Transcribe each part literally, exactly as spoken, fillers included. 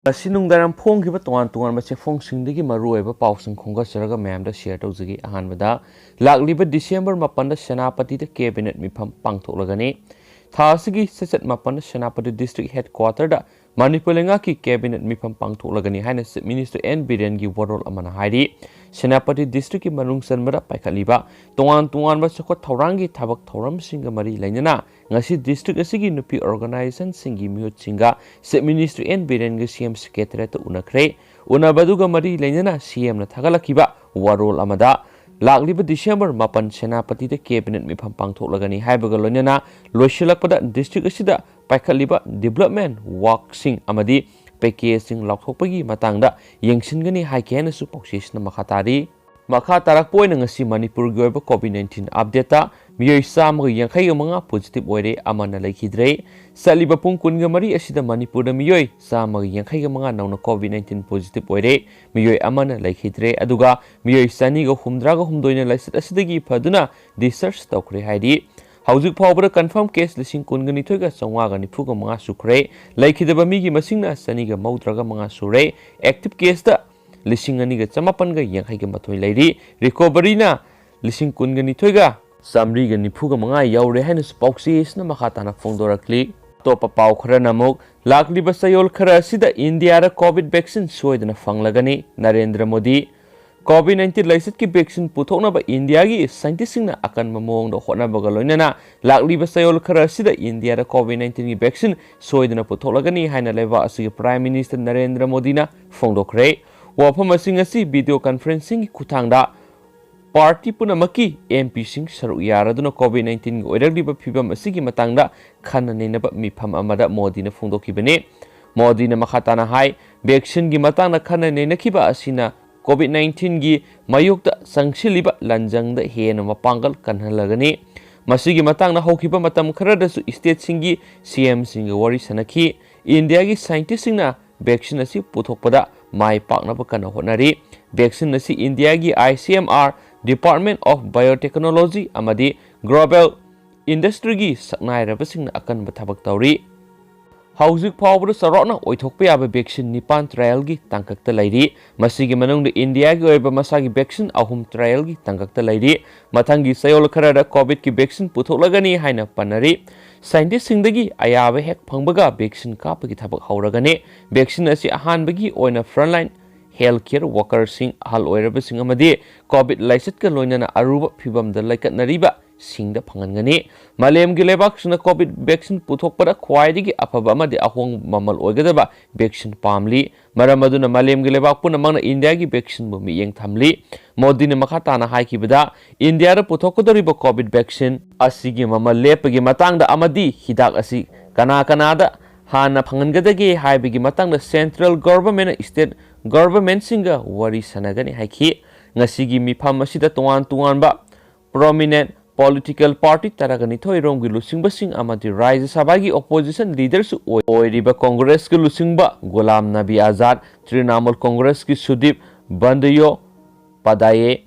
ꯉꯁꯤ ꯅꯨꯡꯗꯥꯡ ꯐꯣꯡꯈꯤꯕ ꯇꯣꯉꯥꯟ ꯇꯣꯉꯥꯟꯕ ꯆꯦꯐꯣꯡꯁꯤꯡꯗꯒꯤ ꯃꯔꯨꯑꯣꯏꯕ ꯄꯥꯎꯁꯤꯡ ꯈꯣꯝꯒꯠꯆꯔꯒ ꯃꯌꯥꯝꯗ ꯁꯤꯌꯔ ꯇꯧꯖꯒꯦ꯫ ꯑꯍꯥꯟꯕꯗ, ꯂꯥꯛꯂꯤꯕ ꯗꯤꯁꯦꯝꯕꯔ ꯃꯥꯄꯟꯗ ꯁꯦꯅꯥꯄꯇꯤꯗ ꯀꯦꯕꯤꯅꯦꯠ ꯃꯤꯐꯝ ꯄꯥꯡꯊꯣꯛꯂꯒꯅꯤ꯫ ꯊꯥ ꯑꯁꯤꯒꯤ ꯆꯩꯆꯠ ꯃꯥꯄꯟꯗ ꯁꯦꯅꯥꯄꯇꯤ ꯗꯤꯁꯇ꯭ꯔꯤꯛ ꯍꯦꯗꯀ꯭ꯋꯥꯇꯔꯗ ꯃꯅꯤꯄꯨꯔ ꯂꯩꯉꯥꯛꯀꯤ ꯀꯦꯕꯤꯅꯦꯠ ꯃꯤꯐꯝ ꯄꯥꯡꯊꯣꯛꯂꯒꯅꯤ ꯍꯥꯏꯅ ꯆꯤꯐ ꯃꯤꯅꯤꯁꯇꯔ ꯑꯦꯟ ꯕꯤꯔꯦꯟꯒꯤ ꯋꯥꯔꯣꯜ ꯑꯃꯅ ꯍꯥꯏꯔꯤ꯫ ꯁꯦꯅꯥꯄꯇꯤ ꯗꯤꯁꯇ꯭ꯔꯤꯛꯀꯤ ꯃꯅꯨꯡ ꯆꯟꯕꯗ ꯄꯥꯏꯈꯠꯂꯤꯕ ꯇꯣꯉꯥꯟ ꯇꯣꯉꯥꯟꯕ ꯆꯥꯎꯈꯠ ꯊꯧꯔꯥꯡꯒꯤ ꯊꯕꯛ ꯊꯧꯔꯝꯁꯤꯡꯒ ꯃꯔꯤ ꯂꯩꯅꯅ ꯉꯁꯤ ꯗꯤꯁꯇ꯭ꯔꯤꯛ ꯑꯁꯤꯒꯤ ꯅꯨꯄꯤ ꯑꯣꯔꯒꯅꯥꯏꯖꯦꯁꯟꯁꯤꯡꯒꯤ ꯃꯤꯍꯨꯠꯁꯤꯡꯒ ꯆꯤꯐ ꯃꯤꯅꯤꯁꯇꯔ ꯑꯦꯟ ꯕꯤꯔꯦꯟꯒ ꯁꯤ ꯑꯦꯝ ꯁꯦꯀ꯭ꯔꯦꯇꯔꯤꯌꯦꯠꯇ ꯎꯅꯈ꯭ꯔꯦ꯫ ꯎꯅꯕꯗꯨꯒ ꯃꯔꯤ ꯂꯩꯅꯅ ꯁꯤ ꯑꯦꯝꯅ ꯊꯥꯒꯠꯂꯛꯈꯤꯕ ꯋꯥꯔꯣꯜ ꯑꯃꯗ, ꯂꯥꯛꯂꯤꯕ ꯗꯤꯁꯦꯝꯕꯔ ꯃꯥꯄꯟ ꯁꯦꯅꯥꯄꯇꯤꯗ ꯀꯦꯕꯤꯅꯦꯠ ꯃꯤꯐꯝ ꯄꯥꯡꯊꯣꯛꯂꯒꯅꯤ ꯍꯥꯏꯕꯒ ꯂꯣꯏꯅꯅ ꯂꯣꯏꯁꯤꯜꯂꯛꯄꯗ ꯗꯤꯁꯇ꯭ꯔꯤꯛ ꯑꯁꯤꯗ ꯄꯥꯏꯈꯠꯂꯤꯕ ꯗꯤꯕꯂꯞꯃꯦꯟ ꯋꯥꯔꯛꯁꯤꯡ ꯑꯃꯗꯤ ꯄꯦꯀꯦꯖꯁꯤꯡ ꯂꯥꯎꯊꯣꯛꯄꯒꯤ ꯃꯇꯥꯡꯗ ꯌꯦꯡꯁꯤꯟꯒꯅꯤ ꯍꯥꯏꯈꯤ ꯍꯥꯏꯅꯁꯨ ꯄꯥꯎꯆꯦꯁꯤꯅ ꯃꯈꯥ ꯇꯥꯔꯤ꯫ ꯃꯈꯥ ꯇꯥꯔꯛꯄ ꯑꯣꯏꯅ ꯉꯁꯤ ꯃꯅꯤꯄꯨꯔꯒꯤ ꯑꯣꯏꯕ ꯀꯣꯚꯤꯗ ꯅꯥꯏꯟꯇꯤꯟ ꯑꯞꯗꯦꯠꯇ ꯃꯤꯑꯣꯏ ꯆꯥꯝꯃꯒ ꯌꯥꯡꯈꯩꯒ ꯃꯉꯥ ꯄꯣꯖꯤꯇꯤꯚ ꯑꯣꯏꯔꯦ, ꯑꯃꯅ ꯂꯩꯈꯤꯗ꯭ꯔꯦ꯫ ꯆꯠꯂꯤꯕ ꯄꯨꯡ ꯀꯨꯟꯒ ꯃꯔꯤ ꯑꯁꯤꯗ ꯃꯅꯤꯄꯨꯔꯗ ꯃꯤꯑꯣꯏ ꯆꯥꯝꯃꯒ ꯌꯥꯡꯈꯩꯒ ꯃꯉꯥ ꯅꯧꯅ ꯀꯣꯚꯤꯗ ꯅꯥꯏꯟꯇꯤꯟ ꯄꯣꯖꯤꯇꯤꯚ ꯑꯣꯏꯔꯦ, ꯃꯤꯑꯣꯏ ꯑꯃꯅ ꯂꯩꯈꯤꯗ꯭ꯔꯦ꯫ ꯑꯗꯨꯒ ꯃꯤꯑꯣꯏ ꯆꯅꯤꯒ ꯍꯨꯝꯗ꯭ꯔꯥꯒ ꯍꯨꯝꯗꯣꯏꯅ ꯂꯥꯏꯆꯠ ꯑꯁꯤꯗꯒꯤ ꯐꯗꯨꯅ ꯗꯤꯁꯆꯥꯔꯖ ꯇꯧꯈ꯭ꯔꯦ ꯍꯥꯏꯔꯤ꯫ ꯍꯧꯖꯤꯛ ꯐꯥꯎꯕꯗ ꯀꯟꯐꯥꯔꯝ ꯀꯦꯁ ꯂꯤꯁꯤꯡ ꯀꯨꯟꯒ ꯅꯤꯊꯣꯏꯒ ꯆꯥꯝꯃꯉꯥꯒ ꯅꯤꯐꯨꯒ ꯃꯉꯥ ꯁꯨꯈ꯭ꯔꯦ꯫ ꯂꯩꯈꯤꯗꯕ ꯃꯤꯒꯤ ꯃꯁꯤꯡꯅ ꯆꯅꯤꯒ ꯃꯧꯗ꯭ꯔꯥꯒ ꯃꯉꯥ ꯁꯨꯔꯦ꯫ ꯑꯦꯛꯇꯤꯚ ꯀꯦꯁꯇ ꯂꯤꯁꯤꯡ ꯑꯅꯤꯒ ꯆꯃꯥꯄꯟꯒ ꯌꯥꯡꯈꯩꯒ ꯃꯥꯊꯣꯏ ꯂꯩꯔꯤ꯫ ꯔꯤꯀꯣꯚꯔꯤꯅ ꯂꯤꯁꯤꯡ ꯀꯨꯟꯒ ꯅꯤꯊꯣꯏꯒ ꯆꯥꯝꯃꯔꯤꯒ ꯅꯤꯐꯨꯒ ꯃꯉꯥ ꯌꯧꯔꯦ ꯍꯥꯏꯅꯁꯨ ꯄꯥꯎꯆꯦꯁꯤꯅ ꯃꯈꯥ ꯇꯥꯅ ꯐꯣꯡꯗꯣꯔꯛꯂꯤ꯫ ꯑꯇꯣꯞꯄ ꯄꯥꯎ ꯈꯔꯅ ꯑꯃꯨꯛ, ꯂꯥꯛꯂꯤꯕ ꯆꯌꯣꯜ ꯈꯔ ꯑꯁꯤꯗ ꯏꯟꯗꯤꯌꯥꯗ ꯀꯣꯚꯤꯗ ꯚꯦꯛꯁꯤꯟ ꯁꯣꯏꯗꯅ ꯐꯪꯂꯒꯅꯤ, ꯅꯔꯦꯟꯗ꯭ꯔ ꯃꯣꯗꯤ꯫ ꯀꯣꯚꯤꯗ ꯅꯥꯏꯟꯇꯤꯟ ꯂꯥꯏꯆꯠꯀꯤ ꯚꯦꯛꯁꯤꯟ ꯄꯨꯊꯣꯛꯅꯕ ꯏꯟꯗꯤꯌꯥꯒꯤ ꯁꯥꯏꯟꯇꯤꯁꯁꯤꯡꯅ ꯑꯀꯟꯕ ꯃꯑꯣꯡꯗ ꯍꯣꯠꯅꯕꯒ ꯂꯣꯏꯅꯅ ꯂꯥꯛꯂꯤꯕ ꯆꯌꯣꯜ ꯈꯔ ꯑꯁꯤꯗ ꯏꯟꯗꯤꯌꯥꯗ ꯀꯣꯚꯤꯗ ꯅꯥꯏꯟꯇꯤꯟꯒꯤ ꯚꯦꯛꯁꯤꯟ ꯁꯣꯏꯗꯅ ꯄꯨꯊꯣꯛꯂꯒꯅꯤ ꯍꯥꯏꯅ ꯂꯩꯕꯥꯛ ꯑꯁꯤꯒꯤ ꯄ꯭ꯔꯥꯏꯝ ꯃꯤꯅꯤꯁꯇꯔ ꯅꯔꯦꯟꯗ꯭ꯔ ꯃꯣꯗꯤꯅ ꯐꯣꯡꯗꯣꯛꯈ꯭ꯔꯦ꯫ ꯋꯥꯐꯝ ꯑꯁꯤꯡ ꯑꯁꯤ ꯚꯤꯗꯤꯑꯣ ꯀꯟꯐꯔꯦꯟꯁꯤꯡꯒꯤ ꯈꯨꯠꯊꯥꯡꯗ ꯄꯥꯔꯇꯤ ꯄꯨꯝꯅꯃꯛꯀꯤ ꯑꯦꯝ ꯄꯤꯁꯤꯡ ꯁꯔꯨꯛ ꯌꯥꯔꯗꯨꯅ ꯀꯣꯚꯤꯗ ꯅꯥꯏꯟꯇꯤꯟꯒꯤ ꯑꯣꯏꯔꯛꯂꯤꯕ ꯐꯤꯕꯝ ꯑꯁꯤꯒꯤ ꯃꯇꯥꯡꯗ ꯈꯟꯅ ꯅꯩꯅꯕ ꯃꯤꯐꯝ ꯑꯃꯗ ꯃꯣꯗꯤꯅ ꯐꯣꯡꯗꯣꯛꯈꯤꯕꯅꯤ꯫ ꯃꯣꯗꯤꯅ ꯃꯈꯥ ꯇꯥꯅ ꯍꯥꯏ, ꯚꯦꯛꯁꯤꯟꯒꯤ ꯃꯇꯥꯡꯗ ꯈꯟꯅ ꯅꯩꯅꯈꯤꯕ ꯑꯁꯤꯅ ꯀꯣꯚꯤꯗ ꯅꯥꯏꯟꯇꯤꯟꯒꯤ ꯃꯥꯌꯣꯛꯇ ꯆꯪꯁꯤꯜꯂꯤꯕ ꯂꯥꯟꯖꯪꯗ ꯍꯦꯟꯅ ꯃꯄꯥꯡꯒꯜ ꯀꯟꯍꯜꯂꯒꯅꯤ꯫ ꯃꯁꯤꯒꯤ ꯃꯇꯥꯡꯗ ꯍꯧꯈꯤꯕ ꯃꯇꯝ ꯈꯔꯗꯁꯨ ꯁ꯭ꯇꯦꯠꯁꯤꯡꯒꯤ ꯁꯤ ꯑꯦꯝꯁꯤꯡꯒ ꯋꯥꯔꯤ ꯁꯥꯅꯈꯤ꯫ ꯏꯟꯗꯤꯌꯥꯒꯤ ꯁꯥꯏꯟꯇꯤꯁꯁꯤꯡꯅ ꯚꯦꯛꯁꯤꯟ ꯑꯁꯤ ꯄꯨꯊꯣꯛꯄꯗ ꯃꯥꯏ ꯄꯥꯛꯅꯕ ꯀꯟꯅ ꯍꯣꯠꯅꯔꯤ꯫ ꯚꯦꯛꯁꯤꯟ ꯑꯁꯤ ꯏꯟꯗꯤꯌꯥꯒꯤ I C M R, Department of Biotechnology ꯑꯃꯗꯤ global industryꯒꯤ ꯁꯛꯅꯥꯏꯔꯕꯁꯤꯡꯅ ꯑꯀꯟꯕ ꯊꯕꯛ ꯇꯧꯔꯤ꯫ ꯍꯧꯖꯤꯛ ꯐꯥꯎꯕꯗ ꯆꯥꯎꯔꯥꯛꯅ ꯑꯣꯏꯊꯣꯛꯄ ꯌꯥꯕ vaccine ꯅꯤꯄꯥꯟ trialꯒꯤ ꯇꯥꯡꯀꯛꯇ ꯂꯩꯔꯤ꯫ ꯃꯁꯤꯒꯤ ꯃꯅꯨꯡꯗ ꯏꯟꯗꯤꯌꯥꯒꯤ ꯑꯣꯏꯕ ꯃꯁꯥꯒꯤ vaccine ꯑꯍꯨꯝ trialꯒꯤ ꯇꯥꯡꯀꯛꯇ ꯂꯩꯔꯤ꯫ ꯃꯊꯪꯒꯤ ꯆꯌꯣꯜ ꯈꯔꯗ COVIDꯀꯤ vaccine ꯄꯨꯊꯣꯛꯂꯒꯅꯤ ꯍꯥꯏꯅ ꯄꯟꯅꯔꯤ꯫ Scientistꯁꯤꯡꯗꯒꯤ ꯑꯌꯥꯕ ꯍꯦꯛ ꯐꯪꯕꯒ vaccine ꯀꯥꯞꯄꯒꯤ ꯊꯕꯛ ꯍꯧꯔꯒꯅꯤ꯫ Vaccine ꯑꯁꯤ ꯑꯍꯥꯟꯕꯒꯤ ꯑꯣꯏꯅ frontline health care workerꯁꯤꯡ, ꯑꯍꯜ ꯑꯣꯏꯔꯕꯁꯤꯡ ꯑꯃꯗꯤ COVID ꯂꯥꯏꯆꯠꯀ ꯂꯣꯏꯅꯅ ꯑꯔꯨꯕ ꯐꯤꯚꯝꯗ ꯂꯩꯈꯠꯅꯔꯤꯕ ꯁꯤꯡꯗ ꯐꯪꯍꯟꯒꯅꯤ꯫ ꯃꯥꯂꯦꯝꯒꯤ ꯂꯩꯕꯥꯛꯁꯤꯡꯅ COVID vaccine ꯄꯨꯊꯣꯛꯄꯗ ꯈ꯭ꯋꯥꯏꯗꯒꯤ ꯑꯐꯕ ꯑꯃꯗꯤ ꯑꯍꯣꯡꯕ ꯃꯃꯜ ꯑꯣꯏꯒꯗꯕ vaccine ꯄꯥꯝꯂꯤ꯫ ꯃꯔꯝ ꯑꯗꯨꯅ ꯃꯥꯂꯦꯝꯒꯤ ꯂꯩꯕꯥꯛ ꯄꯨꯝꯅꯃꯛꯅ ꯏꯟꯗꯤꯌꯥꯒꯤ vaccineꯕꯨ ꯃꯤꯠꯌꯦꯡ ꯊꯝꯂꯤ꯫ ꯃꯣꯗꯤꯅ ꯃꯈꯥ ꯇꯥꯅ ꯍꯥꯏꯈꯤꯕꯗ, ꯏꯟꯗꯤꯌꯥꯗ ꯄꯨꯊꯣꯛꯀꯗꯧꯔꯤꯕ COVID vaccine ꯑꯁꯤꯒꯤ ꯃꯃꯜ ꯂꯦꯞꯄꯒꯤ ꯃꯇꯥꯡꯗ ꯑꯃꯗꯤ ꯍꯤꯗꯥꯛ ꯑꯁꯤ ꯀꯅꯥ ꯀꯅꯥꯗ ꯍꯥꯟꯅ ꯐꯪꯍꯟꯒꯗꯒꯦ ꯍꯥꯏꯕꯒꯤ ꯃꯇꯥꯡꯗ central governmentꯅ state governmentꯁꯤꯡꯒ ꯋꯥꯔꯤ ꯁꯥꯟꯅꯒꯅꯤ ꯍꯥꯏꯈꯤ꯫ ꯉꯁꯤꯒꯤ ꯃꯤꯐꯝ ꯑꯁꯤꯗ ꯇꯣꯉꯥꯟ ꯇꯣꯉꯥꯟꯕ prominent political party ꯇꯔꯥꯒ ꯅꯤꯊꯣꯏ ꯔꯣꯝꯒꯤ ꯂꯨꯆꯤꯡꯕꯁꯤꯡ ꯑꯃꯗꯤ ꯔꯥꯖ꯭ꯌ ꯁꯚꯥꯒꯤ opposition leaderꯁꯨ ꯑꯣꯏ-, ꯑꯣꯏꯔꯤꯕ ꯀꯣꯡꯒ꯭ꯔꯦꯁꯀꯤ ꯂꯨꯆꯤꯡꯕ ꯒꯨꯂꯥꯝ ꯅꯕꯤ ꯑꯖꯥꯗ, ꯇ꯭ꯔꯤꯅꯥꯃꯨꯜ ꯀꯣꯡꯒ꯭ꯔꯦꯁꯀꯤ ꯁꯨꯗꯤꯞ ꯕꯟꯗꯌꯣꯄꯥꯙ꯭ꯌꯥꯌ,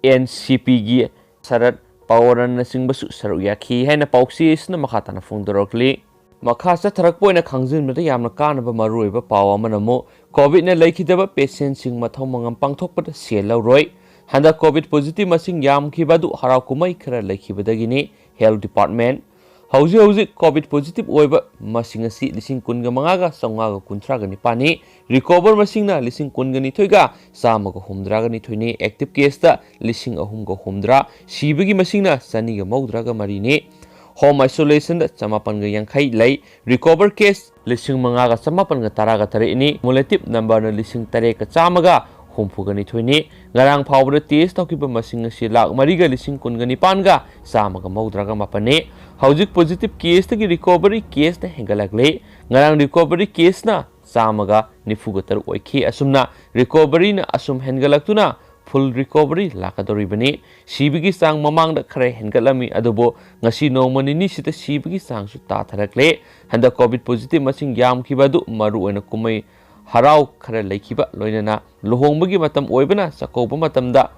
NCPꯒꯤ ꯁꯔꯗ ꯄꯋꯥꯔꯅꯆꯤꯡꯕꯁꯨ ꯁꯔꯨꯛ ꯌꯥꯈꯤ ꯍꯥꯏꯅ ꯄꯥꯎꯆꯦ ꯑꯁꯤꯅ ꯃꯈꯥ ꯇꯥꯅ ꯐꯣꯡꯗꯣꯔꯛꯂꯤ꯫ ꯃꯈꯥ ꯆꯠꯊꯔꯛꯄ ꯑꯣꯏꯅ ꯈꯪꯖꯤꯟꯕꯗ ꯌꯥꯝꯅ ꯀꯥꯟꯅꯕ ꯃꯔꯨꯑꯣꯏꯕ ꯄꯥꯎ ꯑꯃꯅ ꯑꯃꯨꯛ COVIDꯅ ꯂꯩꯈꯤꯗꯕ patientꯁꯤꯡ ꯃꯊꯧ ꯃꯉꯝ ꯄꯥꯡꯊꯣꯛꯄꯗ ꯁꯦꯜ ꯂꯧꯔꯣꯏ꯫ ꯍꯟꯗꯛ COVID positive ꯃꯁꯤꯡ ꯌꯥꯝꯈꯤꯕ ꯑꯗꯨ ꯍꯔꯥꯎ ꯀꯨꯝꯍꯩ ꯈꯔ ꯂꯩꯈꯤꯕꯗꯒꯤꯅꯤ꯫ Health Department꯫ ꯍꯧꯖꯤꯛ ꯍꯧꯖꯤꯛ COVID positive ꯑꯣꯏꯕ ꯃꯁꯤꯡ ꯑꯁꯤ ꯂꯤꯁꯤꯡ ꯀꯨꯟꯒ ꯃꯉꯥꯒ ꯆꯥꯝꯃꯉꯥꯒ ꯀꯨꯟꯊ꯭ꯔꯥꯒ ꯅꯤꯄꯥꯟꯅꯤ꯫ Recover ꯃꯁꯤꯡꯅ ꯂꯤꯁꯤꯡ ꯀꯨꯟꯒ ꯅꯤꯊꯣꯏꯒ ꯆꯥꯝꯃꯒ ꯍꯨꯝꯗ꯭ꯔꯥꯒ ꯅꯤꯊꯣꯏꯅꯤ꯫ Active caseꯇ ꯂꯤꯁꯤꯡ ꯑꯍꯨꯝꯒ ꯍꯨꯝꯗ꯭ꯔꯥ, ꯁꯤꯕꯒꯤ ꯃꯁꯤꯡꯅ ꯆꯅꯤꯒ ꯃꯧꯗ꯭ꯔꯥꯒ ꯃꯔꯤꯅꯤ꯫ Home isolationꯗ ꯆꯃꯥꯄꯟꯒ ꯌꯥꯡꯈꯩ ꯂꯩ꯫ Recover case ꯂꯤꯁꯤꯡ ꯃꯉꯥꯒ ꯆꯃꯥꯄꯟꯒ ꯇꯔꯥꯒ ꯇꯔꯦꯠꯅꯤ꯫ Cumulative numberꯅ ꯂꯤꯁꯤꯡ ꯇꯔꯦꯠꯀ ꯆꯥꯝꯃꯒ ꯍꯨꯝꯐꯨꯒ ꯅꯤꯊꯣꯏꯅꯤ꯫ ꯉꯔꯥꯡ ꯐꯥꯎꯕꯗ test ꯇꯧꯈꯤꯕ ꯃꯁꯤꯡ ꯑꯁꯤ ꯂꯥꯈ ꯃꯔꯤꯒ ꯂꯤꯁꯤꯡ ꯀꯨꯟꯒ ꯅꯤꯄꯥꯟꯒ ꯆꯥꯝꯃꯒ ꯃꯧꯗ꯭ꯔꯥꯒ ꯃꯥꯄꯟꯅꯤ꯫ ꯍꯧꯖꯤꯛ positive caseꯇꯒꯤ recovery caseꯅ ꯍꯦꯟꯒꯠꯂꯛꯂꯤ꯫ ꯉꯔꯥꯡ recovery caseꯅ ꯆꯥꯝꯃꯒ ꯅꯤꯐꯨꯒ ꯇꯔꯨꯛ ꯑꯣꯏꯈꯤ꯫ ꯑꯁꯨꯝꯅ recoveryꯅ ꯑꯁꯨꯝ ꯍꯦꯟꯒꯠꯂꯛꯇꯨꯅ full recovery ꯂꯥꯛꯀꯗꯧꯔꯤꯕꯅꯤ꯫ ꯁꯤꯕꯒꯤ ꯆꯥꯡ ꯃꯃꯥꯡꯗ ꯈꯔ ꯍꯦꯟꯒꯠꯂꯝꯃꯤ, ꯑꯗꯨꯕꯨ ꯉꯁꯤ ꯅꯣꯡꯃ ꯅꯤꯅꯤꯁꯤꯗ ꯁꯤꯕꯒꯤ ꯆꯥꯡꯁꯨ ꯇꯥꯊꯔꯛꯂꯦ꯫ ꯍꯟꯗꯛ COVID positive ꯃꯁꯤꯡ ꯌꯥꯝꯈꯤꯕ ꯑꯗꯨ ꯃꯔꯨꯑꯣꯏꯅ ꯀꯨꯝꯍꯩ ꯍꯔꯥꯎ ꯈꯔ ꯂꯩꯈꯤꯕ, ꯂꯣꯏꯅꯅ ꯂꯨꯍꯣꯡꯕꯒꯤ ꯃꯇꯝ ꯑꯣꯏꯕꯅ ꯆꯥꯛꯀꯧꯕ ꯃꯇꯝꯗ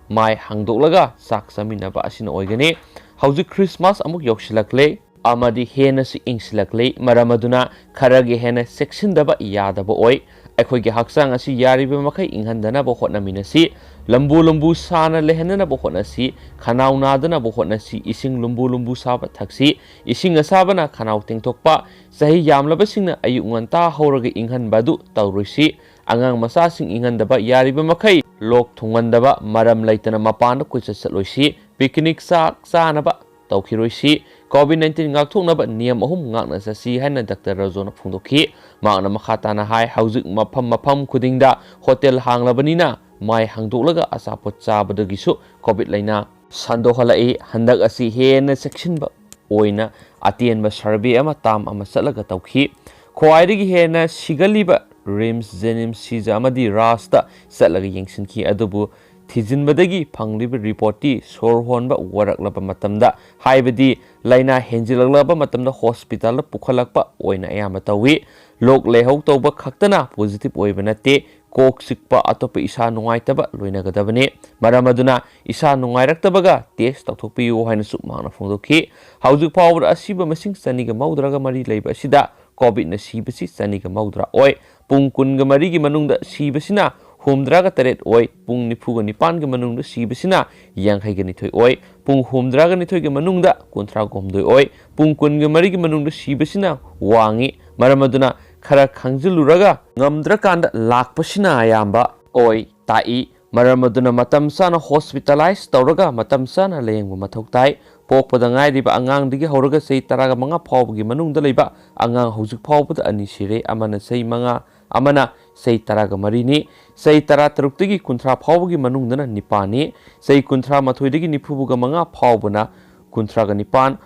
ꯃꯥꯏ ꯍꯥꯡꯗꯣꯛꯂꯒ ꯆꯥꯛ ꯆꯥꯃꯤꯟꯅꯕ ꯑꯁꯤꯅ ꯑꯣꯏꯒꯅꯤ꯫ ꯍꯧꯖꯤꯛ Christmas ꯑꯃꯨꯛ ꯌꯧꯁꯤꯜꯂꯛꯂꯦ꯫ ꯑꯃꯗꯤ ꯍꯦꯟꯅꯁꯨ ꯏꯪꯁꯤꯜꯂꯛꯂꯤ꯫ ꯃꯔꯝ ꯑꯗꯨꯅ ꯈꯔꯒ ꯍꯦꯟꯅ ꯆꯦꯛꯁꯤꯟꯗꯕ ꯌꯥꯗꯕ ꯑꯣꯏ꯫ ꯑꯩꯈꯣꯏꯒꯤ ꯍꯛꯆꯥꯡ ꯑꯁꯤ ꯌꯥꯔꯤꯕ ꯃꯈꯩ ꯏꯪꯍꯟꯗꯅꯕ ꯍꯣꯠꯅꯃꯤꯟꯅꯁꯤ꯫ ꯂꯨꯝꯕꯨ ꯂꯨꯝꯕꯨ ꯁꯥꯅ ꯂꯩꯍꯟꯅꯅꯕ ꯍꯣꯠꯅꯁꯤ꯫ ꯈꯅꯥꯎ ꯅꯥꯗꯅꯕ ꯍꯣꯠꯅꯁꯤ꯫ ꯏꯁꯤꯡ ꯂꯨꯝꯕꯨ ꯂꯨꯝꯕꯨ ꯁꯥꯕ ꯊꯛꯁꯤ꯫ ꯏꯁꯤꯡ ꯑꯁꯥꯕꯅ ꯈꯅꯥꯎ ꯇꯦꯡꯊꯣꯛꯄ꯫ ꯆꯍꯤ ꯌꯥꯝꯂꯕꯁꯤꯡꯅ ꯑꯌꯨꯛ ꯉꯟꯇꯥ ꯍꯧꯔꯒ ꯏꯪꯍꯟꯕ ꯑꯗꯨ ꯇꯧꯔꯣꯏꯁꯤ꯫ ꯑꯉꯥꯡ ꯃꯆꯥꯁꯤꯡ ꯏꯪꯍꯟꯗꯕ ꯌꯥꯔꯤꯕ ꯃꯈꯩ ꯂꯣꯛ ꯊꯨꯡꯍꯟꯗꯕ, ꯃꯔꯝ ꯂꯩꯇꯅ ꯃꯄꯥꯟꯗ ꯀꯣꯏꯆꯠ ꯆꯠꯂꯣꯏꯁꯤ꯫ ꯄꯤꯀꯅꯤꯛ ꯆꯥꯛ ꯆꯥꯅꯕ ꯇꯧꯈꯤꯔꯣꯏꯁꯤ꯫ ꯀꯣꯚꯤꯗ ꯅꯥꯏꯟꯇꯤꯟ ꯉꯥꯛꯊꯣꯛꯅꯕ ꯅꯤꯌꯝ ꯑꯍꯨꯝ ꯉꯥꯛꯅ ꯆꯠꯁꯤ ꯍꯥꯏꯅ ꯗꯥꯛꯇꯔ ꯔꯥꯖꯣꯅ ꯐꯣꯡꯗꯣꯛꯈꯤ꯫ ꯃꯍꯥꯛꯅ ꯃꯈꯥ ꯇꯥꯅ ꯍꯥꯏ, ꯍꯧꯖꯤꯛ ꯃꯐꯝ ꯃꯐꯝ ꯈꯨꯗꯤꯡꯗ ꯍꯣꯇꯦꯜ ꯍꯥꯡꯂꯕꯅꯤꯅ ꯃꯥꯏ ꯍꯥꯡꯗꯣꯛꯂꯒ ꯑꯆꯥꯄꯣꯠ ꯆꯥꯕꯗꯒꯤꯁꯨ ꯀꯣꯚꯤꯗ ꯂꯥꯏꯅꯥ ꯁꯟꯗꯣꯛꯍꯜꯂꯛꯏ꯫ ꯍꯟꯗꯛ ꯑꯁꯤ ꯍꯦꯟꯅ ꯆꯦꯛꯁꯤꯟꯕ ꯑꯣꯏꯅ ꯑꯇꯦꯟꯕ ꯁꯔꯚꯦ ꯑꯃ ꯇꯥꯝ ꯑꯃ ꯆꯠꯂꯒ ꯇꯧꯈꯤ꯫ ꯈ꯭ꯋꯥꯏꯗꯒꯤ ꯍꯦꯟꯅ ꯁꯤꯒꯜꯂꯤꯕ ꯔꯤꯝꯁ, ꯖꯦꯅꯤꯝꯁ, ꯁꯤꯖ ꯑꯃꯗꯤ ꯔꯥꯖꯇ ꯆꯠꯂꯒ ꯌꯦꯡꯁꯤꯟꯈꯤ꯫ ꯑꯗꯨꯕꯨ ꯊꯤꯖꯤꯟꯕꯗꯒꯤ ꯐꯪꯂꯤꯕ ꯔꯤꯄꯣꯔꯠꯇꯤ ꯁꯣꯔ ꯍꯣꯟꯕ ꯋꯥꯔꯛꯂꯕ ꯃꯇꯝꯗ, ꯍꯥꯏꯕꯗꯤ ꯂꯥꯏꯅꯥ ꯍꯦꯟꯖꯤꯜꯂꯛꯂꯕ ꯃꯇꯝꯗ ꯍꯣꯁꯄꯤꯇꯥꯜꯗ ꯄꯨꯈꯠꯂꯛꯄ ꯑꯣꯏꯅ ꯑꯌꯥꯝꯕ ꯇꯧꯏ꯫ ꯂꯣꯛ ꯂꯥꯏꯍꯧ ꯇꯧꯕ ꯈꯛꯇꯅ ꯄꯣꯖꯤꯇꯤꯚ ꯑꯣꯏꯕ ꯅꯠꯇꯦ꯫ ꯀꯣꯛ ꯆꯤꯛꯄ, ꯑꯇꯣꯞꯄ ꯏꯁꯥ ꯅꯨꯡꯉꯥꯏꯇꯕ ꯂꯣꯏꯅꯒꯗꯕꯅꯤ꯫ ꯃꯔꯝ ꯑꯗꯨꯅ ꯏꯁꯥ ꯅꯨꯡꯉꯥꯏꯔꯛꯇꯕꯒ ꯇꯦꯁ ꯇꯧꯊꯣꯛꯄꯤꯌꯨ ꯍꯥꯏꯅꯁꯨ ꯃꯍꯥꯛꯅ ꯐꯣꯡꯗꯣꯛꯈꯤ꯫ ꯍꯧꯖꯤꯛ ꯐꯥꯎꯕꯗ ꯑꯁꯤꯕ ꯃꯁꯤꯡ ꯆꯅꯤꯒ ꯃꯧꯗ꯭ꯔꯥꯒ ꯃꯔꯤ ꯂꯩꯕ ꯑꯁꯤꯗ ꯀꯣꯚꯤꯗꯅ ꯁꯤꯕꯁꯤ ꯆꯅꯤꯒ ꯃꯧꯗ꯭ꯔꯥ ꯑꯣꯏ꯫ ꯄꯨꯡ ꯀꯨꯟꯒ ꯃꯔꯤꯒꯤ ꯃꯅꯨꯡꯗ ꯁꯤꯕꯁꯤꯅ ꯍꯨꯝꯗ꯭ꯔꯥꯒ ꯇꯔꯦꯠ ꯑꯣꯏ꯫ ꯄꯨꯡ ꯅꯤꯐꯨꯒ ꯅꯤꯄꯥꯟꯒꯤ ꯃꯅꯨꯡꯗ ꯁꯤꯕꯁꯤꯅ ꯌꯥꯡꯈꯩꯒ ꯅꯤꯊꯣꯏ ꯑꯣꯏ꯫ ꯄꯨꯡ ꯍꯨꯝꯗ꯭ꯔꯥꯒ ꯅꯤꯊꯣꯏꯒꯤ ꯃꯅꯨꯡꯗ ꯀꯨꯟꯊ꯭ꯔꯥꯒ ꯍꯨꯝꯗꯣꯏ ꯑꯣꯏ꯫ ꯄꯨꯡ ꯀꯨꯟꯒ ꯃꯔꯤꯒꯤ ꯃꯅꯨꯡꯗ ꯁꯤꯕꯁꯤꯅ ꯋꯥꯡꯉꯤ꯫ ꯃꯔꯝ ꯑꯗꯨꯅ ꯈꯔ ꯈꯪꯖꯤꯜꯂꯨꯔꯒ ꯉꯝꯗ꯭ꯔꯀꯥꯟꯗ ꯂꯥꯛꯄꯁꯤꯅ ꯑꯌꯥꯝꯕ ꯑꯣꯏ ꯇꯥꯛꯏ꯫ ꯃꯔꯝ ꯑꯗꯨꯅ ꯃꯇꯝ ꯆꯥꯅ ꯍꯣꯁꯄꯤꯇꯥꯂꯥꯏꯖ ꯇꯧꯔꯒ ꯃꯇꯝ ꯆꯥꯅ ꯂꯥꯌꯦꯡꯕ ꯃꯊꯧ ꯇꯥꯏ꯫ ꯄꯣꯛꯄꯗ ꯉꯥꯏꯔꯤꯕ ꯑꯉꯥꯡꯗꯒꯤ ꯍꯧꯔꯒ ꯆꯍꯤ ꯇꯔꯥꯒ ꯃꯉꯥ ꯐꯥꯎꯕꯒꯤ ꯃꯅꯨꯡꯗ ꯂꯩꯕ ꯑꯉꯥꯡ ꯍꯧꯖꯤꯛ ꯐꯥꯎꯕꯗ ꯑꯅꯤ ꯁꯤꯔꯦ꯫ ꯑꯃꯅ ꯆꯍꯤ ꯃꯉꯥ, ꯑꯃꯅ ꯆꯍꯤ ꯇꯔꯥꯒ ꯃꯔꯤꯅꯤ꯫ ꯆꯍꯤ ꯇꯔꯥ ꯇꯔꯨꯛꯇꯒꯤ ꯀꯨꯟꯊ꯭ꯔꯥ ꯐꯥꯎꯕꯒꯤ ꯃꯅꯨꯡꯗꯅ ꯅꯤꯄꯥꯟꯅꯤ꯫ ꯆꯍꯤ ꯀꯨꯟꯊ꯭ꯔꯥ ꯃꯥꯊꯣꯏꯗꯒꯤ ꯅꯤꯐꯨꯒ ꯃꯉꯥ ꯐꯥꯎꯕꯅ ꯀꯨꯟꯊ꯭ꯔꯥꯒ ꯅꯤꯄꯥꯟ,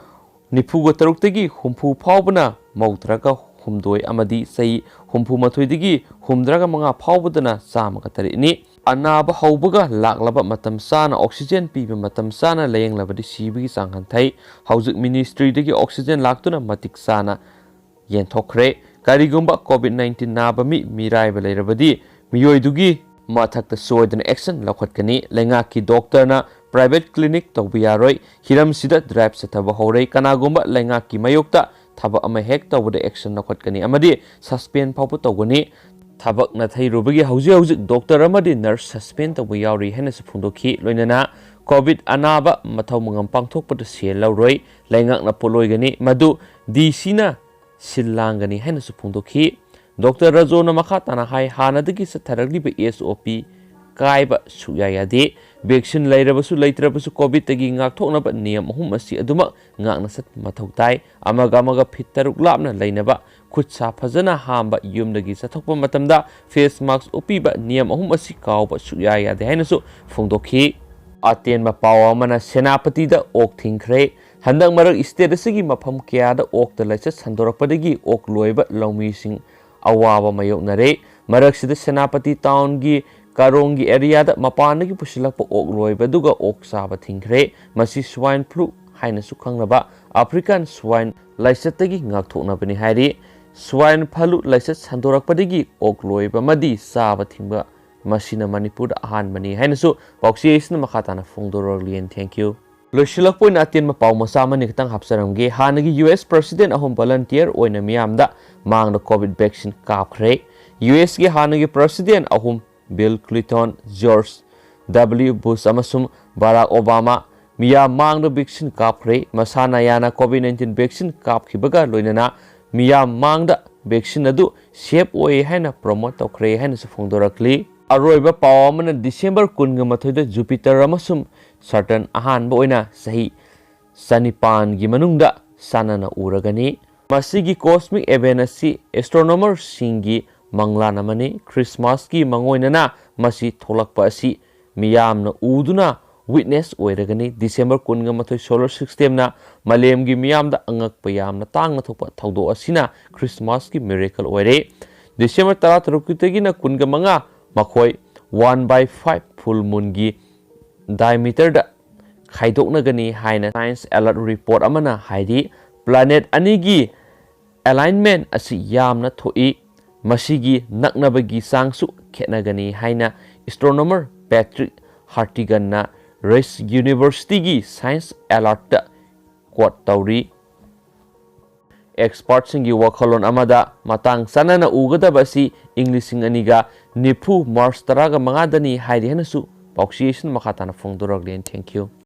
ꯅꯤꯐꯨꯒ ꯇꯔꯨꯛꯇꯒꯤ ꯍꯨꯝꯐꯨ ꯐꯥꯎꯕꯅ ꯃꯧꯗ꯭ꯔꯥꯒ ꯍꯨꯝꯗꯣꯏ ꯑꯃꯗꯤ ꯆꯍꯤ ꯍꯨꯝꯐꯨ ꯃꯥꯊꯣꯏꯗꯒꯤ ꯍꯨꯝꯗ꯭ꯔꯥꯒ ꯃꯉꯥ ꯐꯥꯎꯕꯗꯅ ꯆꯥꯝꯃꯒ ꯇꯔꯦꯠꯅꯤ꯫ ꯑꯅꯥꯕ ꯍꯧꯕꯒ ꯂꯥꯛꯂꯕ ꯃꯇꯝ ꯆꯥꯅ ꯑꯣꯛꯁꯤꯖꯦꯟ ꯄꯤꯕ ꯃꯇꯝ ꯆꯥꯅ ꯂꯥꯌꯦꯡꯂꯕꯗꯤ ꯁꯤꯕꯒꯤ ꯆꯥꯡ ꯍꯟꯊꯩ꯫ ꯍꯧꯖꯤꯛ ꯃꯤꯅꯤꯁꯇ꯭ꯔꯤꯗꯒꯤ ꯑꯣꯛꯁꯤꯖꯦꯟ ꯂꯥꯛꯇꯨꯅ ꯃꯇꯤꯛ ꯆꯥꯅ ꯌꯦꯟꯊꯣꯛꯈ꯭ꯔꯦ꯫ ꯀꯔꯤꯒꯨꯝꯕ ꯀꯣꯚꯤꯗ ꯅꯥꯏꯟꯇꯤꯟ ꯅꯥꯕ ꯃꯤ ꯃꯤꯔꯥꯏꯕ ꯂꯩꯔꯕꯗꯤ ꯃꯤꯑꯣꯏꯗꯨꯒꯤ ꯃꯊꯛꯇ ꯁꯣꯏꯗꯅ ꯑꯦꯛꯁꯟ ꯂꯧꯈꯠꯀꯅꯤ꯫ ꯂꯩꯉꯥꯛꯀꯤ ꯗꯣꯛꯇꯔꯅ private clinic ꯇꯧꯕ ꯌꯥꯔꯣꯏ꯫ ꯍꯤꯔꯝꯁꯤꯗ drive ꯆꯠꯊꯕ ꯍꯧꯔꯦ꯫ ꯀꯅꯥꯒꯨꯝꯕ ꯂꯩꯉꯥꯛꯀꯤ ꯃꯥꯌꯣꯛꯇ ꯊꯕꯛ ꯑꯃ ꯍꯦꯛ ꯇꯧꯕꯗ action ꯂꯧꯈꯠꯀꯅꯤ ꯑꯃꯗꯤ suspend ꯐꯥꯎꯕ ꯇꯧꯒꯅꯤ꯫ ꯊꯕꯛ ꯅꯥꯊꯩꯔꯨꯕꯒꯤ ꯍꯧꯖꯤꯛ ꯍꯧꯖꯤꯛ doctor ꯑꯃꯗꯤ nurse suspend ꯇꯧꯕ ꯌꯥꯎꯔꯤ ꯍꯥꯏꯅꯁꯨ ꯐꯣꯡꯗꯣꯛꯈꯤ꯫ ꯂꯣꯏꯅꯅ COVID ꯑꯅꯥꯕ ꯃꯊꯧ ꯃꯉꯝ ꯄꯥꯡꯊꯣꯛꯄꯗ ꯁꯦꯜ ꯂꯧꯔꯣꯏ꯫ ꯂꯩꯉꯥꯛꯅ ꯄꯣꯠꯂꯣꯏꯒꯅꯤ꯫ ꯃꯗꯨ DCꯅ ꯁꯤꯜ ꯂꯥꯡꯒꯅꯤ ꯍꯥꯏꯅꯁꯨ ꯐꯣꯡꯗꯣꯛꯈꯤ꯫ Doctor ꯔꯥꯖꯣꯅ ꯃꯈꯥ ꯇꯥꯅ ꯍꯥꯏ, ꯍꯥꯟꯅꯗꯒꯤ ꯆꯠꯊꯔꯛꯂꯤꯕ SOP ꯀꯥꯏꯕ ꯁꯨꯛꯌꯥ ꯌꯥꯗꯦ꯫ Vaccine ꯂꯩꯔꯕꯁꯨ ꯂꯩꯇ꯭ꯔꯕꯁꯨ COVIDꯇꯒꯤ ꯉꯥꯛꯊꯣꯛꯅꯕ ꯅꯤꯌꯝ ꯑꯍꯨꯝ ꯑꯁꯤ ꯑꯗꯨꯃꯛ ꯉꯥꯛꯅ ꯆꯠꯄ ꯃꯊꯧ ꯇꯥꯏ꯫ ꯑꯃꯒ ꯑꯃꯒ feet ꯇꯔꯨꯛ ꯂꯥꯞꯅ ꯂꯩꯅꯕ, ꯈꯨꯠ ꯁꯥ ꯐꯖꯅ ꯍꯥꯝꯕ, ꯌꯨꯝꯗꯒꯤ ꯆꯠꯊꯣꯛꯄ ꯃꯇꯝꯗ face mask ꯎꯞꯄꯤꯕ, ꯅꯤꯌꯝ ꯑꯍꯨꯝ ꯑꯁꯤ ꯀꯥꯎꯕ ꯁꯨꯛꯌꯥ ꯌꯥꯗꯦ ꯍꯥꯏꯅꯁꯨ ꯐꯣꯡꯗꯣꯛꯈꯤ꯫ ꯑꯇꯦꯟꯕ ꯄꯥꯎ ꯑꯃꯅ, ꯁꯦꯅꯥꯄꯇꯤꯗ ꯑꯣꯛ ꯊꯤꯡꯈ꯭ꯔꯦ꯫ ꯍꯟꯗꯛ ꯃꯔꯛ state ꯑꯁꯤꯒꯤ ꯃꯐꯝ ꯀꯌꯥꯗ ꯑꯣꯛꯇ ꯂꯥꯏꯆꯠ ꯁꯟꯗꯣꯔꯛꯄꯗꯒꯤ ꯑꯣꯛ ꯂꯣꯏꯕ ꯂꯧꯃꯤꯁꯤꯡ ꯑꯋꯥꯕ ꯃꯥꯌꯣꯛꯅꯔꯦ꯫ ꯃꯔꯛꯁꯤꯗ ꯁꯦꯅꯥꯄꯇꯤ townꯒꯤ ꯀꯥꯔꯣꯡꯒꯤ areaꯗ ꯃꯄꯥꯟꯗꯒꯤ ꯄꯨꯁꯤꯜꯂꯛꯄ ꯑꯣꯛ ꯂꯣꯏꯕ ꯑꯗꯨꯒ ꯑꯣꯛ ꯆꯥꯕ ꯊꯤꯡꯈ꯭ꯔꯦ꯫ ꯃꯁꯤ swine flu ꯍꯥꯏꯅꯁꯨ ꯈꯪꯅꯕ African swine ꯂꯥꯏꯆꯠꯇꯒꯤ ꯉꯥꯛꯊꯣꯛꯅꯕꯅꯤ ꯍꯥꯏꯔꯤ꯫ Swine flu ꯂꯥꯏꯆꯠ ꯁꯟꯗꯣꯔꯛꯄꯗꯒꯤ ꯑꯣꯛ ꯂꯣꯏꯕ ꯑꯃꯗꯤ ꯆꯥꯕ ꯊꯤꯡꯕ, ꯃꯁꯤꯅ ꯃꯅꯤꯄꯨꯔꯗ ꯑꯍꯥꯟꯕꯅꯤ ꯍꯥꯏꯅꯁꯨ ꯄꯥꯎꯆꯦ ꯑꯁꯤꯅ ꯃꯈꯥ ꯇꯥꯅ ꯐꯣꯡꯗꯣꯔꯛꯂꯤ꯫ And thank you꯫ ꯂꯣꯏꯁꯤꯜꯂꯛꯄ ꯑꯣꯏꯅ ꯑꯇꯦꯟꯕ ꯄꯥꯎ ꯃꯆꯥ ꯑꯃꯅꯤ ꯈꯛꯇꯪ ꯍꯥꯞꯆꯔꯝꯒꯦ꯫ ꯍꯥꯟꯅꯒꯤ US president ꯑꯍꯨꯝ volunteer ꯑꯣꯏꯅ ꯃꯤꯌꯥꯝꯗ ꯃꯥꯡꯗ COVID vaccine ꯀꯥꯞꯈ꯭ꯔꯦ꯫ USꯀꯤ ꯍꯥꯟꯅꯒꯤ president ꯑꯍꯨꯝ, Bill Clinton, George W Bush ꯑꯃꯁꯨꯡ Barack Obama, ꯃꯤꯌꯥꯝ ꯃꯥꯡꯗ vaccine ꯀꯥꯞꯈ꯭ꯔꯦ꯫ ꯃꯁꯥ ꯅꯥꯌꯥꯅ COVID nineteen vaccine ꯀꯥꯞꯈꯤꯕꯒ ꯂꯣꯏꯅꯅ ꯃꯤꯌꯥꯝ ꯃꯥꯡꯗ vaccine ꯑꯗꯨ safe ꯑꯣꯏ ꯍꯥꯏꯅ promote ꯇꯧꯈ꯭ꯔꯦ ꯍꯥꯏꯅꯁꯨ ꯐꯣꯡꯗꯣꯔꯛꯂꯤ꯫ ꯑꯔꯣꯏꯕ ꯄꯥꯎ ꯑꯃꯅ, December ꯀꯨꯟꯒ ꯃꯥꯊꯣꯏꯗ Jupiter ꯑꯃꯁꯨꯡ Saturn ꯑꯍꯥꯟꯕ ꯑꯣꯏꯅ ꯆꯍꯤ ꯆꯅꯤꯄꯥꯟꯒꯤ ꯃꯅꯨꯡꯗ ꯆꯥꯟꯅꯅ ꯎꯔꯒꯅꯤ꯫ ꯃꯁꯤꯒꯤ cosmic event ꯑꯁꯤ astronomerꯁꯤꯡꯒꯤ ꯃꯪꯂꯥꯟ ꯑꯃꯅꯤ꯫ Christmasꯀꯤ ꯃꯥꯡꯑꯣꯏꯅꯅ ꯃꯁꯤ ꯊꯣꯛꯂꯛꯄ ꯑꯁꯤ ꯃꯤꯌꯥꯝꯅ ꯎꯗꯨꯅ witness ꯑꯣꯏꯔꯒꯅꯤ꯫ December ꯀꯨꯟꯒ ꯃꯥꯊꯣꯏ solar systemꯅ ꯃꯥꯂꯦꯝꯒꯤ ꯃꯤꯌꯥꯝꯗ ꯑꯉꯛꯄ ꯌꯥꯝꯅ ꯇꯥꯡꯅ ꯊꯣꯛꯄ ꯊꯧꯗꯣꯛ ꯑꯁꯤꯅ Christmasꯀꯤ miracle ꯑꯣꯏꯔꯦ꯫ December ꯇꯔꯥꯇꯔꯨꯛꯇꯒꯤꯅ ꯀꯨꯟꯒ ꯃꯉꯥ ꯃꯈꯣꯏ one by five full moonꯒꯤ diameterꯗ ꯈꯥꯏꯗꯣꯛꯅꯒꯅꯤ ꯍꯥꯏꯅ Science Alert report ꯑꯃꯅ ꯍꯥꯏꯔꯤ꯫ Planet ꯑꯅꯤꯒꯤ alignment ꯑꯁꯤ ꯌꯥꯝꯅ ꯊꯣꯛꯏ꯫ ꯃꯁꯤꯒꯤ ꯅꯛꯅꯕꯒꯤ ꯆꯥꯡꯁꯨ ꯈꯦꯠꯅꯒꯅꯤ ꯍꯥꯏꯅ astronomer Patrick Hartiganꯅ ꯔꯤꯁ ꯌꯨꯅꯤꯚꯔꯁꯤꯇꯤꯒꯤ ꯁꯥꯏꯟꯁ ꯑꯦꯂꯔꯠꯇ ꯀꯣꯠ ꯇꯧꯔꯤ꯫ ꯑꯦꯛꯁꯄꯥꯔꯠꯁꯤꯡꯒꯤ ꯋꯥꯈꯜꯂꯣꯟ ꯑꯃꯗ ꯃꯇꯥꯡ ꯆꯥꯅꯅ ꯎꯒꯗꯕ ꯑꯁꯤ ꯏꯪ ꯂꯤꯁꯤꯡ ꯑꯅꯤꯒ ꯅꯤꯐꯨ ꯃꯥꯔꯆ ꯇꯔꯥꯒ ꯃꯉꯥꯗꯅꯤ ꯍꯥꯏꯔꯤ ꯍꯥꯏꯅꯁꯨ ꯄꯥꯎꯆꯦ ꯑꯁꯤꯅ ꯃꯈꯥ ꯇꯥꯅ ꯐꯣꯡꯗꯣꯔꯛꯂꯤ꯫ Thank you꯫